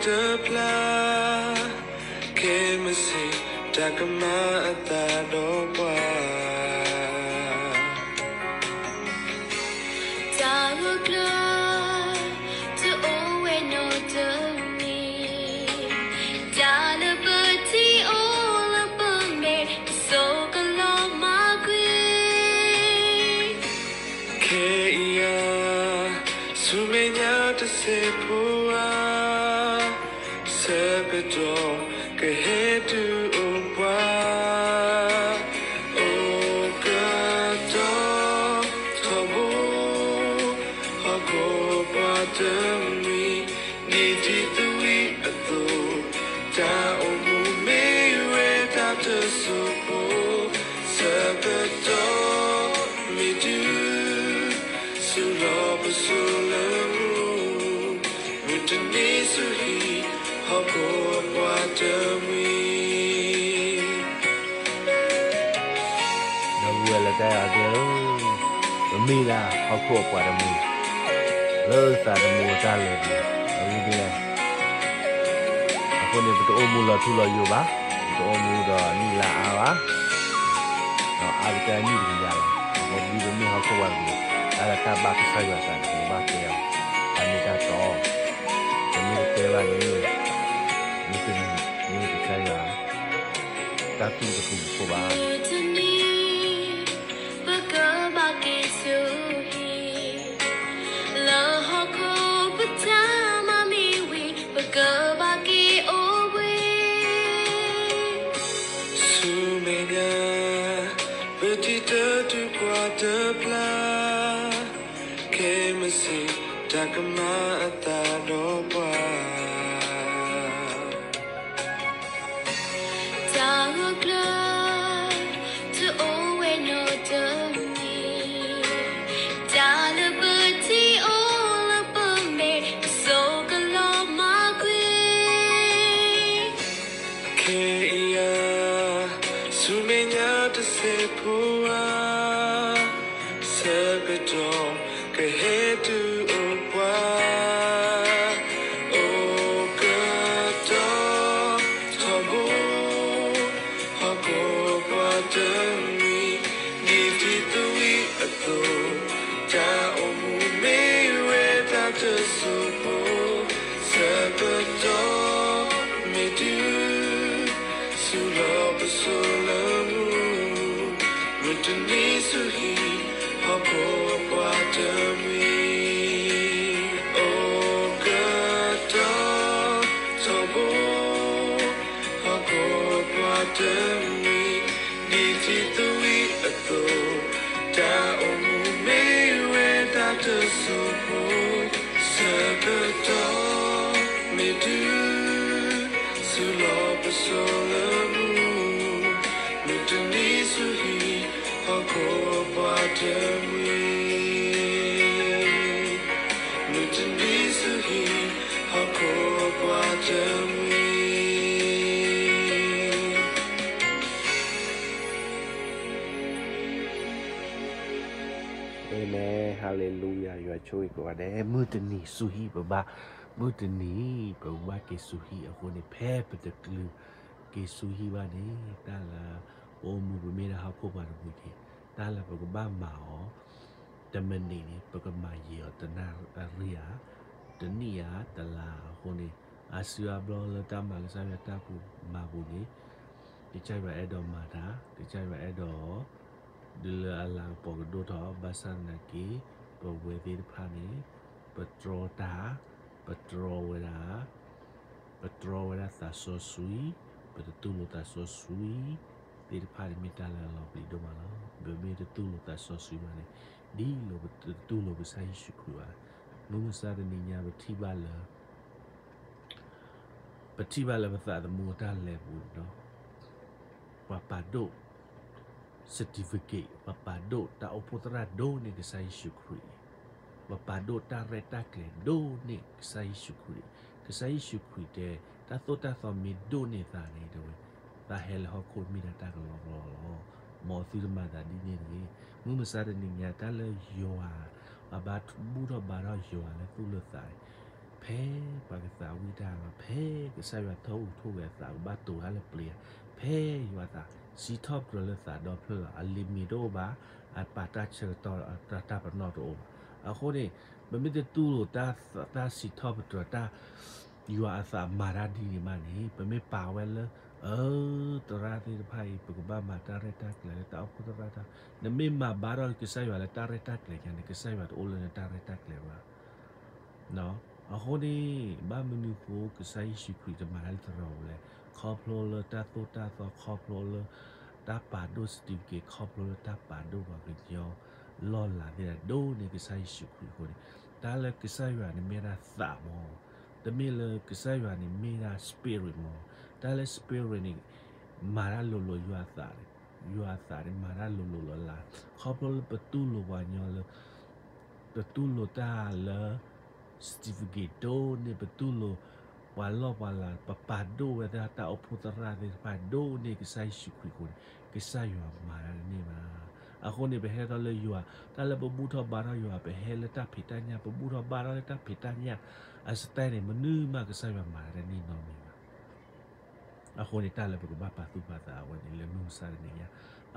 တဖျါ, ခဲမုၢ်ဆ့ၣ် တၢ်ကမၤအသးဒီးပှၤ တၢ်ဂိၢ်ကျၢၤ တအိၣ်ဝဲနီတမံၤ, တၢ်လၢပထံၣ်အိၣ်လၢပမဲာ် ပစိကလီၤမၤကွံာ်, ခဲအံၤဧါ ဆူမဲာ်ညါတစဲးဖိဧါ, ဆၢကတီၢ်ကဟဲတုၤအိၣ်ပှၤ, အိၣ်ကတီၤ ထီဘိ ဟီၣ်ခိၣ်ပှၤတမှံၤ, ဒ်တံၤသဝံးအသိး, တၢ်အိၣ်မူမ့ၢ်ဝဲတၢ်တစိၢ်ဖိ, ဆၢကတီၢ်မ့ၢ်တုၤ, ဆူးလီၤပစိာ်လၢမူ, မုၢ်တနံၤဆူဟံၣ် ဟီၣ်ခိၣ်ပှၤတမှံၤ ဒီပုၢ်ဝဲၢ်လၢတၢ်အဲၣ်အီၤသ့ၣ်ဧၢ, ပမ့ၢ်ဒၣ်ဟီၣ်ခိၣ်အပှၤတမှံၤ, လၢသးသမူအတၢ်လဲၤပူၤ, အဂ့ၢ်ဒ်လဲၣ်, အဃိန့ၣ် ပတအိၣ်မူလီၤထူလီၤယိာ်ဘၣ်, ပတအိၣ်မူဒီးအနံၣ်လါအါဘၣ်, ဒီးအါကတၢၢ်အနံၣ်တကယၤလီၤ. အဃိဒ်ပမ့ၢ်ဟီၣ်ခိၣ်ပှၤတမှံၤ, တၢ်လၢတၢ်ဘၣ်ကစၢ်ယွၤအသးန့ၣ် ပကဘၣ်တဲအီၤ, တၢ်မ့ၢ်တၢ်တီ, ပမ့ၢ်တတဲဘၣ်န့ၣ်, မ့ၢ်တမ့ၢ်ကစၢ်ယွၤ တၢ်သူၣ်တပူၤတခိၣ်ဘၣ်. တနံၤ ပကဘၣ်က့ၤဆူဟံၣ်, လၢဟီၣ်ခိၣ်ပတၢ်မၤမ့ၢ်ဝံၤ ပကဘၣ်က့ၤအိၣ်ဘှံး, ဆူမဲာ်ညါ ပတံၤတၢ်တုၤကွၢ်တဖျါ, ခဲမုၢ်ဆ့ၣ် တၢ်ကမၤအသးဒီးပှၤ တၢ်ဂိၢ်ကျၢၤ တအိၣ်ဝဲနီတမံၤ, တၢ်လၢပထံၣ်အိၣ်လၢပမဲာ် ပစိကလီၤမၤကွံာ်, ခဲအံၤဧါ ဆူမဲာ်ညါတစဲးဖိဧါ, ဆၢကတီၢ်ကဟဲတုၤအိၣ်ပှၤ, အိၣ်ကတီၤထီဘိ ဟီၣ်ခိၣ်ပှၤတမှံၤ, ဒ်တံၤသဝံးအသိး, တၢ်အိၣ်မူမ့ၢ်ဝဲတၢ်တစိၢ်ဖိ, ဆၢကတီၢ်မ့ၢ်တုၤ ဆူးလီၤပစိာ်လၢမူ, မုၢ်တနံၤဆူဟံၣ် ဟီၣ်ခိၣ်ပှၤတမှံၤ, အိၣ်ကတီၤထီဘိ ဟီၣ်ခိၣ်ပှၤတမှံၤ, ဒ်တံၤသဝံးအသိး, တၢ်အိၣ်မူမ့ၢ်ဝဲတၢ်တစိၢ်ဖိ, ဆၢကတီၢ်မ့ၢ်တုၤ ဆူးလီၤပစိာ်လၢမူ, မုၢ်တနံၤဆူဟံၣ် ဟီၣ်ခိၣ်ပှၤတမှံၤ, မုၢ်တနံၤဆူဟံၣ် ဟီၣ်ခိၣ်ပှၤတမှံၤ. Amen, hallelujah, ယွၤဆိၣ်ဂ့ၤကိးဂၤဒဲး, မုၢ်တနံၤဆူဟံၣ်ပဘၣ်, မုၢ်တနံၤ ပကဘၣ်က့ၤဆူဟံၣ်အဃိန့ၣ်, ဖဲပတချုးက့ၤဆူဟံၣ်ဘၣ်န့ၣ်, တၢ်လၢပအိၣ်မူပမ့ၢ်ဒၣ်ဟီၣ်ခိၣ်ပှၤတမှံၤန့ၣ်, တၢ်လၢပကဘၣ်မၤအီၤ, တမံးနံးန့ၣ် ပကမၤယံာ်အီၤတနၣ်ရံၣ်ဧါ, တနံၣ်ဧါ, တလါအဃိန့ၣ်, အါစုအါဘျီလၢတၢ်မၤကစၢ်ယွၤတၢ်ပူၤမၤပူၤန့ၣ်, ကစၢ်ယွၤအဲၣ်ဒိးမၤတၢ်, ကစၢ်ယွၤအဲၣ်ဒိး ဒုးလၢအလၤကပီၤကဒိၣ်ထီၣ်, ဘၣ်ဆၣ်သနာ်က့ ပဝဲသ့ၣ်တဖၣ်န့ၣ် ပတြီတၢ်, ပတြီဝဲဒၣ်, ပတြီဝဲဒၣ်သးစီဆှံ, ပတတူၢ်လိာ်သးစီဆှံသ့ၣ်တဖၣ်န့ၣ် မ့ၢ်တၢ်လၢအလီၤပျံၤဒိၣ်မးလီၤ. ပမ့ၢ်တတူၢ်လိာ်သးစီဆှံဘၣ်န့ၣ်, ဒ်သိးပတတူၢ်လိာ်ကစၢ်ယ့ၣ်ၡူးခရံာ်ဘၣ်. မုၢ်မဆါတနံၤညါ ပထံၣ်ဘၣ်လၢ ပထံၣ်ဘၣ်လၢပသးသမူအတၢ်လဲၤပူၤန့ၣ်ဒီး, ပှၤပာ်ဒိၣ် certificate, ပှၤပာ်ဒိၣ်တၢ်အိၣ်ဖှိၣ်သရၣ်ဒိၣ်န့ၢ်ကစၢ်ယ့ၣ်ၡူးခရံာ်, ပှၤပာ်ဒိၣ်တၢ်ရဲၣ်တၢ်ကျဲၤဒိၣ်န့ၢ်ကစၢ်ယ့ၣ်ၡူးခရံာ်. ကစၢ်ယ့ၣ်ၡူးခရံာ်တဲ, တၢ်သိၣ်တၢ်သီမ့ၢ်ဒိၣ်န့ၢ်သးန့ၣ် တဲဝဲ, သးဟဲလၢဟီၣ်ခိၣ်မ့ၢ်ဒၣ်တၢ်ကလီကလီလီၤ. မ်သုတမၤသးဒ်န့ၣ်တဂ့ၤ. မုၢ်မဆါတနံၤညါ တၢ်လၢယွၤ, ပဘၣ်ဘူၣ်ထီၣ်ဘါထီၣ်ယွၤလၢသူၣ်လၢသးန့ၣ် ဖဲပှၤကသးဝံၣ်တၢ်လီၤ, ဖဲကစၢ်ယွၤထိၣ်ဟူးထိၣ်ဂဲၤအသးကဘၣ်တိၤတၢ်လၢပျ့ၤ, ဖဲယွၤအသးစံးထီၣ်ပတြၢၤလၢသးဒီဖျၢၣ်လီၤ, အလံာ်မ့ၢ်တအိၣ်ဘၣ်, အပာ်တၢ်ဆၢကတီၢ်တၢ်ပနီၣ်တအိၣ်ဘၣ်. အဃိန့ၣ် ပမ့ၢ်တတူၢ်လိာ်တၢ်စံးထီၣ်ပတြၢၤတၢ် ယွၤအသးမၤတၢ်ဒ်န့ၣ်ဘၣ်န့ၣ် ပမ့ၢ်ပာ်ဝဲလၢ အၢ သရၣ်သ့ၣ်တဖၣ်အံၤ ပကဘၣ်မၤတၢ်ရဲၣ်တၢ်ကျဲၤလၢတၢ်အိၣ်ဖှိၣ်သရၣ်တၢ်, နမ့ၢ်မၤဘါထီၣ်ကစၢ်ယွၤလၢတၢ်ရဲၣ်တၢ်ကျဲၤညါန့ၣ် ကစၢ်ယွၤတအိၣ်လၢနတၢ်ရဲၣ်တၢ်ကျဲၤဘၣ်. အဃိန့ၣ် ဘၣ်မနုၤအဃိ ကစၢ်ယ့ၣ်ၡူးခရံာ်တမၤတၢ်လၢသရိာ်ပူၤလဲၣ်, ခီဖျိလၢတၢ်သိၣ်တၢ်သီ, ခီဖျိလၢတၢ်ပာ်ဒိၣ် certificate, ခီဖျိလၢတၢ်ပာ်ဒိၣ်ပှၤကညီလီၢ်လၤသ့ၣ်တဖၣ် ဒိၣ်န့ၢ်ကစၢ်ယ့ၣ်ၡူးခရံာ်အဃိန့ၣ်, တၢ်လၢကစၢ်ယွၤန့ၣ်မ့ၢ်ဒၣ်သးမး, တမ့ၢ်လၢကစၢ်ယွၤန့ၣ်မ့ၢ်ဒၣ် spirit မး, တၢ်လၢ spirit န့ၣ် မၤတၢ်လိၤလိၤ ယွၤအသး, ယွၤအသးန့ၣ် မၤတၢ်လိၤလိၤလီၤလး, ခီဖျိလၢပတူၢ်လိာ်ပှၤကညီလၢ ပတူၢ်လိာ်တၢ်လၢ certificate ဒိၣ်န့ၢ် ပတူၢ်လိာ်ပှၤလီၢ်ပှၤလၤ ပပာ်ဒိၣ်ဝဲဒၣ်တၢ်အိၣ်ဖှိၣ်သရၣ်သ့ၣ်တဖၣ် ဒိၣ်န့ၢ်ကစၢ်ယ့ၣ်ၡူးခရံာ်အဃိန့ၣ် ကစၢ်ယွၤမၤတၢ်တန့ၢ်ဘၣ်. အဃိန့ၣ် ပဟဲထီၣ်လၢယွၤ, တၢ်လၢပဘူၣ်ထီၣ်ဘါထီၣ်ယွၤ ပဟဲလၢတၢ်ဖံးတၢ်ညၣ် ပဘူၣ်ထီၣ်ဘါထီၣ်လၢတၢ်ဖံးတၢ်ညၣ် အ style န့ၣ် မနုၤမးကစၢ်ယွၤမၤတၢ်တန့ၢ်နီတမံၤဘၣ်. အဃိန့ၣ် တၢ်လၢပကဘၣ်ပာ်သူၣ်ပာ်သးအဝဲန့ၣ် လၢမုၢ်မဆါတနံၤညါ,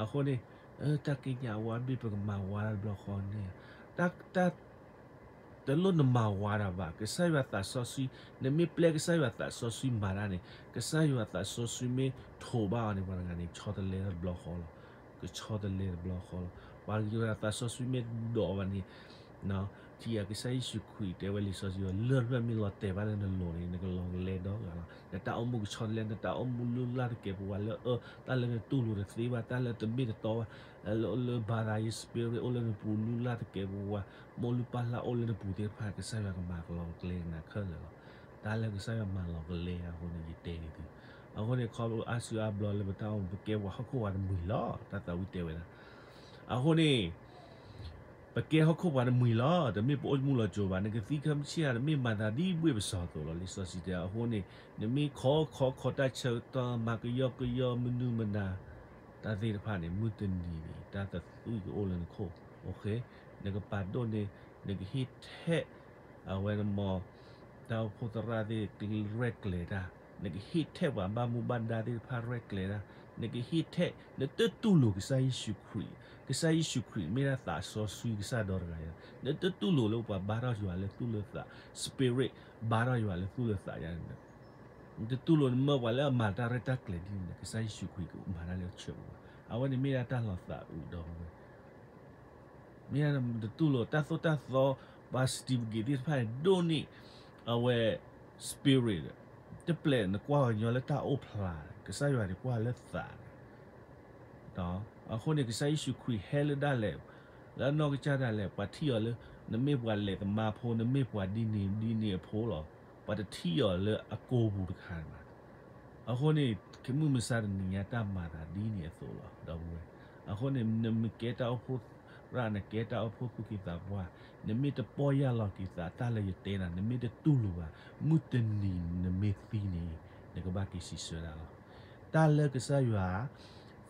အဃိန့ၣ် တၢ်ကံးညာ်အဝဲဘ့ၣ် ပကမၤဝါတဘျီဃီန့ၣ်, တၢ် တလိၣ်နမၤဝါတၢ်ဘၣ်. ကစၢ်ယွၤသးစီဆှံ, နမ့ၢ်ပျဲကစၢ်ယွၤသးစီဆှံမၤတၢ်န့ၣ် ကစၢ်ယွၤသးစီဆှံမ့ၢ်ထိးဘၣ်အီၤန့ၣ် ပှၤတဂၤန့ၣ် ဆီတလဲတဘျီဃီလီၤ. ကဆီတလဲတဘျီဃီလီၤ. ပှၤကညီသးစီဆှံမ့ၢ်ဒိးဘၣ်န့ၣ် ထံၣ်ဧါ ကစၢ်ယ့ၣ်ၡူးခရံာ်တဲဝဲလံာ်စီဆှံ လၢၢ်ဖျၢၣ်မ့ၢ်လီၤတဲာ်ဘၣ်လၢနလိၤန့ၣ် နကလီၤကလဲဒီဂၤလီၤ. နတၢ်အိၣ်မူကဆီတလဲ, နတၢ်အိၣ်မူလုၢ်လၢ်သကဲးပဝးလၢအၢ, တၢ်လၢနတူၢ်လိာ်တသ့ဘၣ်, တၢ်လၢတမ့ၢ်တတီဘၣ်, လၢ လၢ ဘါသးယဲ spirit အိၣ်လၢနပူၤ လုၢ်လၢ်သကဲးပဝး, မိၢ်လုၢ်ပၢ်လၢ်အိၣ်လၢနပူၤသ့ၣ်တဖၣ် ကစၢ်ယွၤကမၤကလီၤကလဲနၤခဲလၢာ်လီၤ. တၢ်လၢကစၢ်ယွၤမၤလီၤကလဲအဃိန့ၣ် ယတဲန့ၢ်သု. အဃိန့ၣ် ခီဖျိအါစုအါဘျီလၢပတၢ်အိၣ်မူ ပကဲပှၤဟီၣ်ခိၣ်ဝါတမှံၤလီၤ. တၢ်သးဝံၣ်တဲဝဲဒၣ်. အဃိန့ၣ် ပကဲဟီၣ်ခိၣ်ပှၤတမှံၤလီၤ. တမ့ၢ်ပအိၣ်မူလီၤစိၤဘၣ်. နကသံခါမ့ၢ်ဆ့ၣ်ဧါ, တမ့ၢ်မၤသးဒ်ဘှ့ၣ်ပစီၤအသိးလီၤ. လံာ်စီဆှံတဲအဃိန့ၣ် နမ့ၢ်ခီခီခီတၢ်ဆၢကတီၢ် မၤကယီကယီ မနုၤမနၤ တၢ်သ့ၣ်တဖၣ်န့ၣ် မုၢ်တနံၤန့ၣ် တၢ်သးဝံၣ်ကအိၣ်လၢနခိၣ်. နကပာ်ဒိၣ်န့ၢ်, နကဟ့ၣ်ထဲး အဝဲန့ၣ်မ့ၢ် တၢ်အိၣ်ဖှိၣ်သရၣ်သ့ၣ်ရဲၣ်ကျဲၤတၢ်, နကဟ့ၣ်ထဲးပှၤဘၣ်မူဘၣ်ဒါသ့ၣ်တဖၣ်ရဲၣ်ကျဲၤတၢ်, နကဟ့ၣ်ထဲး နတတူၢ်လိာ်ကစၢ်ယ့ၣ်ၡူးခရံာ်, ကစၢ်ယ့ၣ်ၡူးခရံာ်မ့ၢ်ဒၣ်သးစီဆှံကစၢ်ဒီတဂၤယၤ, နတတူၢ်လိာ်လၢပှၤဘါထီၣ်ယွၤလၢသူၣ်လၢသး, spirit ဘါထီၣ်ယွၤလၢသူၣ်လၢသးယၤန့ၣ် နတတူၢ်လိာ်နမၢပှၤလၢအမၤတၢ်ရဲၣ်တၢ်ကျဲၤဒ်န့ၣ် ကစၢ်ယ့ၣ်ၡူးခရံာ်ကမၤတၢ်လၢဆၢပူၤဘၣ်. အဝဲန့ၣ်မ့ၢ်ဒၣ်တၢ်လီၤသးအုးဒီပုၢ်ဝဲၢ် မ့ၢ်ဒၣ်နတတူၢ်လိာ်တၢ်သိၣ်တၢ်သီ, ပှၤ certificate သ့ၣ်တဖၣ်န့ၣ် ဒိၣ်န့ၢ် အဝဲ spirit တပျဲၢ်နကွၢ်ကညီလၢတၢ်အိၣ်ဖျါ, ကစၢ်ယွၤန့ၣ်ကွၢ်လၢသး အဃိန့ၣ် ကစၢ်ယ့ၣ်ၡူးခရံာ်ဟဲလၢဒၣ်လဲာ်, လၢအနီၢ်ကစၢ်ဒၣ်လဲာ် ပှၤထံၣ်အီၤလၢ နမ့ၢ်ပှၤလဲၤသမါဖိ, နမ့ၢ်ပှၤဒ်န့ၣ်ဒ်န့ၣ်အဖိလီၤ. ပှၤတထံၣ်အီၤလၢအကိာ်ပူၤတခါဘၣ်. အဃိန့ၣ် မုၢ်မဆါတနံၤညါတၢ်မၤသးဒ်န့ၣ်အသိးလီၤ ဒီပုၢ်ဝဲၢ်. အဃိန့ၣ် နမ့ၢ်ကဲတၢ်အိၣ်ဖှိၣ်သရၣ်, နကဲတၢ်အိၣ်ဖှိၣ်သူၣ်က့သးပှၢ်, နမ့ၢ်တပီၢ်ယၢ်လီၤက့ၤသး တၢ်လၢယတဲနၤ, နမ့ၢ်တတူၢ်လိာ်ဘၣ်, မုၢ်တနံၤနမ့ၢ်သံန့ၣ် နကဘၣ်က့ၤစံးဆၢဒၣ်လီၤ. တၢ်လၢကစၢ်ယွၤ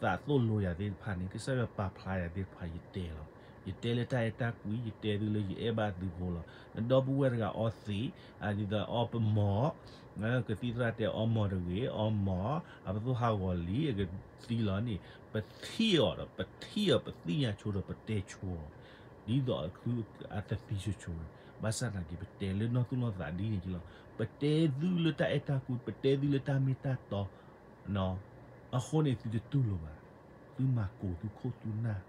သးသိၣ်လိယၤသ့ၣ်တဖၣ်န့ၣ် ကစၢ်ယွၤပာ်ဖျါယၤသ့ၣ်တဖၣ် ယတဲလီၤ. ယတဲလၢတၢ်အဲၣ်တၢ်ကွံ, ယတဲသုလၢယအဲၣ်ဘၣ်သုဖိလီၤ. နဒီပုၢ်ဝဲၢ်တဂၤအီသံး, ဒ်သိးအီပမီၤ, ကသံၣ်သရၣ်တဲအီမီၤတဂ့ၤ, အီမီၤ, အပသိၣ်ဟးဂီၤလံ, အကသံလီၤန့ၣ် ပထံၣ်အီၤဒီး ပထံၣ်အီၤ ပသ့ၣ်ညါဆိဒီး ပတဲဆိအီၤ ဒ်သိးအတသံဆိဆိ, ဘၣ်ဆၣ်သနာ်က့ ပတဲလၢနီၢ်သူၣ်နီၢ်သးဒ်န့ၣ်လီၤ. ပတဲသုလၢတၢ်အဲၣ်တၢ်ကွံ, ပတဲသုလၢတၢ်မ့ၢ်တၢ်တီ, အဃိန့ၣ်သုတတူၢ်လိာ်ဘၣ်. သုမၤကိာ်သုခိၣ်သုနၢ်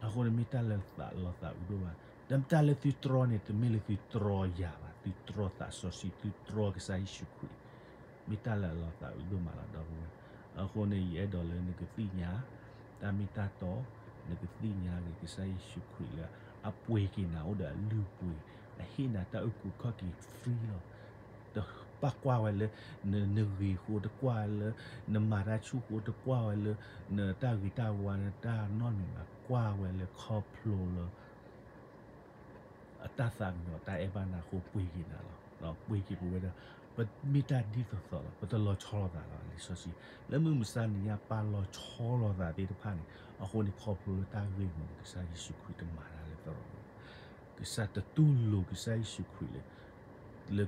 အဃိန့ၣ်မ့ၢ်တၢ်လၢသးလီၤသးအုးဒိၣ်မး, တၢ်လၢသုတြီန့ၣ် တမ့ၢ်လၢသုတြီယၤဘၣ်, သုတြီသးစီဆှံ, သုတြီကစၢ်ယ့ၣ်ၡူးခရံာ်, မ့ၢ်တၢ်လၢအလီၤသးအုးဒိၣ်မးလီၤ ဒီပုၢ်ဝဲၢ်. အဃိန့ၣ် ယအဲၣ်ဒိးလၢနကသ့ၣ်ညါ တၢ်မ့ၢ်တၢ်တီ, နကသ့ၣ်ညါဂ့ၤကစၢ်ယ့ၣ်ၡူးခရံာ်လၢ အပှ့ၤက့ၤနၤအိၣ်ဒီးအလုၢ်အပှ့ၤ, အဟ့ၣ်နၤတၢ်အုၣ်က့ၤခီၣ်က့ၤ free လီၤ. တပာ်ကွၢ်ဝဲလၢ နဂ့ၤအဃိ, တကွၢ်လၢ နမၤတၢ်ဆူၣ်အဃိ, တကွၢ်ဝဲလၢ နတၢ်ဂ့ၤတၢ်ဝါ နတၢ်နီတမံၤဘၣ်, ကွၢ်ဝဲလၢခီဖျိလၢ အတၢ်သးကညီၤတၢ်အဲၣ်ဘၣ်နၤအဃိ ပှ့ၤက့ၤနၤလီၤ. ပှ့ၤက့ၤပဝဲဒၣ် ပမ့ၢ်တၢ်ဒ်သိးသိးလီၤ, ပတလီၤဆီလိာ်သးလီၤ. လံာ်စီဆှံ လၢမုၢ်မဆါနံၤညါ ပာ်လီၤဆီလိာ်သးသ့ၣ်တဖၣ်န့ၣ် အဃိန့ၣ် ခီဖျိလၢတၢ်ဂ့ၢ်အဃိန့ၣ် ကစၢ်ယ့ၣ်ၡူးခရံာ်တမၤတၢ်လၢသရိာ်ပူၤ, ကစၢ်တတူၢ်လိာ်ကစၢ်ယ့ၣ်ၡူးခရံာ်လၢ လၢ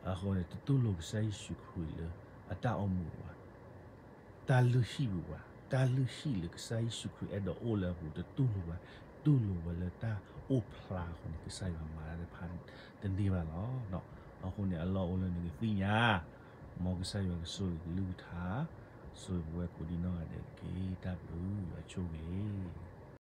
အဃိန့ၣ် တတူၢ်လိာ်ကစၢ်ယ့ၣ်ၡူးခရံာ်လၢအတၢ်အိၣ်မူဘၣ်. တၢ်လုၢ်ဟံၣ်ပူၤဘၣ်, တၢ်လုၢ်ဟံၣ်လၢကစၢ်ယ့ၣ်ၡူးခရံာ်အဲၣ်ဒိးအိၣ်လၢအပူၤ တတူၢ်လိာ်ဘၣ်, တူၢ်လိာ်ဝဲလၢတၢ်အိၣ်ဖျါအဃိန့ၣ် ကစၢ်ယွၤမၤတၢ်တဖၣ်တန့ၢ်ဘၣ်လီၤ. အဃိန့ၣ် အလီၢ်အိၣ်လၢနကသ့ၣ်ညါ, မ်ကစၢ်ယွၤကဆိၣ်ဂ့ၤကလုၢ်ကထါ, ဆိၣ်ဂ့ၤပဝဲကိးဒံနီၢ်ဂၤဒဲးတက့ၢ်. တၢ်ဘျုးယွၤဆိၣ်ဂ့ၤ